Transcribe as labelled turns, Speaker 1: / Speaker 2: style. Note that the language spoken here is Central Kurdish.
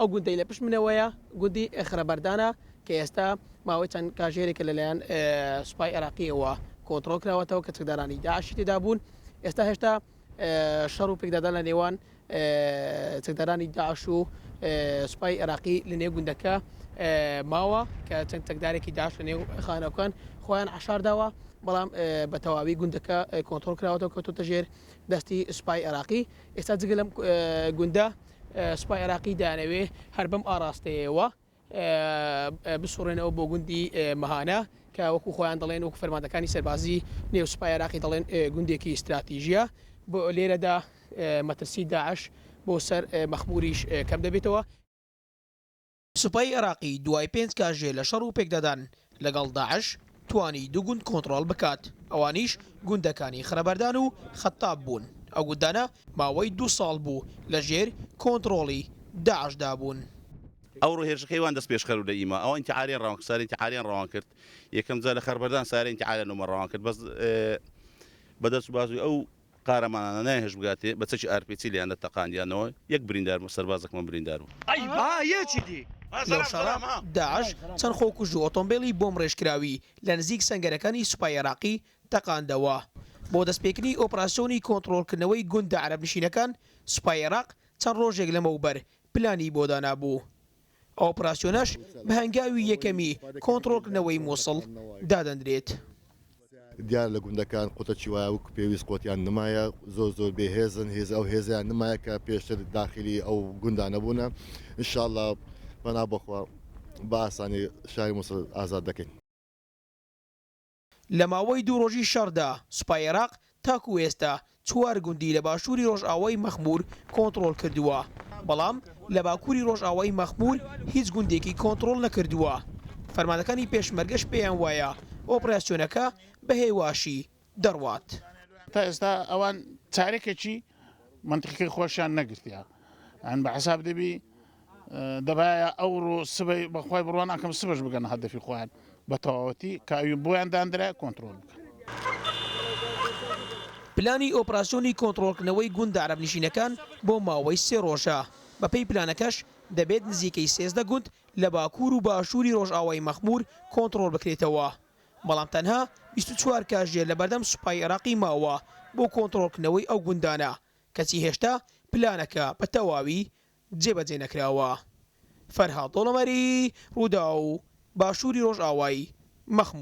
Speaker 1: ئەو گوندەی لە پشت منەوەیە گوندی خرەبەردانە کە ئێستا ماوەی چەند کاژێرێکە لەلایەن سوپای عێراقیەوە کۆنتڕۆڵ کراوەتەوە کە چەکدارانی داعشی تێدا بوون. ئێستا هێشتا شەڕ و پێکدادان لە نێوان چەکدارانی داعش و سوپای عێراقی لە نێو گوندەکە ماوە کە چەند چەکدارێکی داعش لە نێو خانەکان خۆیان عشارداوە بەڵام بە تەواوی گوندەکە کۆنتڕۆڵ کراوەتەوە کەوتۆتە ژێر دەستی سوپای عێراقی ئێستا جگە لەم گوندە سوپای عێراقی دەیانەوێ هەر بەم ئاڕاستەیەوە بسوڕێنەوە بۆ گوندی مەهانە کە وەکو خۆیان دەڵێن وەکو فەرماندەکانی سەربازی نێو سوپای عێراقی دەڵێن گوندێکی ستراتیژیە بۆ لێرەدا مەترسی داعش بۆ سەر مەخموریش کەم دەبێتەوە. سوپای عێراقی دوای پێنج کاژێر لە شەڕ و پێکدادان لەگەڵ داعش توانی دوو گوند کۆنتڕۆڵ بکات، ئەوانیش گوندەکانی خرەبەردان و خەتاب بوون، ئەو گوندانە ماوەی دوو ساڵ بوو لەژێر کۆنتڕۆڵی داعشدا بوون.
Speaker 2: ئەوڕۆ هێرشەکەی وان دەست پێشخەر و لە ئیمە ئەوە ئینتیحاریان ڕەوان کرد سارە ئینتیحاریان ڕەوان کرد یەکەم جار لە خەربەردان سارە ئینتیحاریان لۆمە ڕەوان کرد بەس بە دەست و بازووی ئەو قارەمانانە نایهێشت بگاتێ بە چەکی ئارپێچی لێیان دەتەقاندیانەوە یەک بریندار بوو سەربازەکمان بریندار بوو.
Speaker 1: لەو شەڕە داعش چەند خۆکوژ و ئۆتۆمبێلی بۆمڕێژکراوی لە نزیک سەنگەرەکانی سوپای عێراقی تەقاندەوە. بۆ دەستپێکردنی ئۆپراسیۆنی کۆنتڕۆڵکردنەوەی گوندە عەرەبنشینەکان، سوپای عێراق چەند ڕۆژێک لەمەوبەر پلانی بۆ دانابوو. ئەو ئۆپراسیۆنەش بە هەنگاوی یەکەمی کۆنتڕۆڵکردنەوەی موسڵ دادەنرێت.
Speaker 3: دیارە لە گوندەکان قوتەکی وایە وەک پێویست قوتیان نمایە زۆر زۆر بێ هێزن هێز ئەو هێزیان نمایە کە پێشتر داخلی ئەو گوندانە بوونە ان شاء اللە پەنا بەخوا بە ئاسانی شاری موسڵ ئازاد دەکەین.
Speaker 1: لە ماوەی دوو ڕۆژی شەڕدا سوپای عێراق تاکو ئێستا چوار گوندی لە باشووری ڕۆژئاوای مەخموور کۆنتڕۆڵ کردووە، بەڵام لە باکووری ڕۆژئاوای مەخموور هیچ گوندێکی کۆنتڕۆڵ نەکردووە. فەرماندەکانی پێشمەرگەش پێیان وایە ئۆپراسیۆنەکە بە هێواشی دەڕوات.
Speaker 4: تا ئێستا ئەوان چارەکێکی مەنتیقەکەی خۆشیان نەگرتیە ئەن بە حساب دەبی دەبایە ئەوڕۆ سبەی بەخوای بڕوا ناکەم سبەش بگەنە هەدەفی خۆیان بە تەواوەتی کە ئەوی بۆیان داندرا کۆنترۆل بکەن.
Speaker 1: پلانی ئۆپراسیۆنی کۆنترۆڵکردنەوەی گوندە عەرەبنشینەکان بۆ ماوەی سێ ڕۆژە، بەپێی پلانەکەش دەبێت نزیکەی 13 گوند لە باکوور و باشووری ڕۆژئاوای مەخموور کۆنترۆڵ بکرێتەوە، بەڵام تەنها 24 کاژێر لەبەردەم سوپای عێراقی ماوە بۆ کۆنترۆڵکردنەوەی ئەو گوندانە، کەچی هێشتا پلانەکە بە تەواوی جێبەجێ نەکراوە. فەرهاد دۆڵەمەری، رووداو، باشووری رۆژئاوای مەخموور.